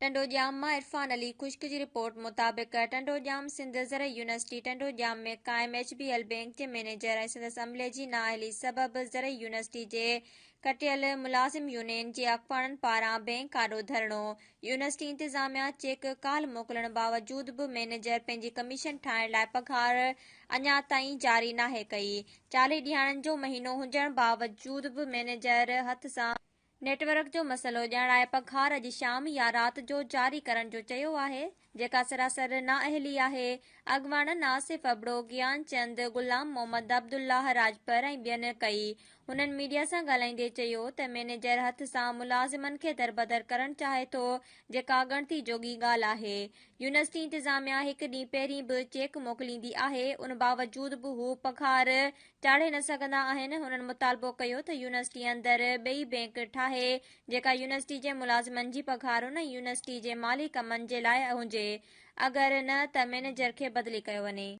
ٽنڊوڄام مان عرفان علي خشڪ جي رپورٽ مطابق ٽنڊوڄام سنڌ زرعي يونيورسٽي ٽنڊوڄام ۾ قائم ايڇ بي ايل بئنڪ جي مئنيجر ۽ سندس عملي جي نااهلي سبب زرعي يونيورسٽي جي ڪٽيل ملازم يونين جي اڳواڻن پاران بئنڪ آڏو ڌرڻو، يونيورسٽي انتظاميا چيڪ ڪالهه موڪلڻ باوجود به مئنيجر پنهنجي ڪميشن ٺاهڻ لاء پگهار اڃا تائين جاري ناهي ڪئي، 40 ڏهاڙن جو مهينو هجڻ باوجود به مئنيجر هٿ سان نيٽ ورڪ جو مسئلو ڄاڻائي پگهار اڄ شام يا رات جو جاري ڪرڻ جو چيو آهي، جيڪا سراسر نااهلي آهي. اڳواڻن آصف ابڙو، گيان چند، غلام محمد، عبدالله راڄپر ۽ ٻين ڪئي. هنن ميڊيا سان ڳالهائيندي چيو ته مئنيجر هٿ سان ملازمن کي دربدر ڪرڻ چاهي ٿو، جيڪا ڳڻتي جوڳي ڳالهه آهي. يونيورسٽي انتظاميا هڪ ڏينهن پهرين به چيڪ موڪليندي آهي، ان باوجود به هو پگهار چاڙهي نه سگهندا آهن، هنن مطالبو ڪيو ته يونيورسٽي اندر ٻئي بئنڪ ٺاهي جيڪا يونيورسٽي جي ملازمن جي پگهارن ۽ يونيورسٽي جي مالي ڪمن جي لاء هجي اگر نه ته مئنيجر کي بدلي ڪيو وڃي.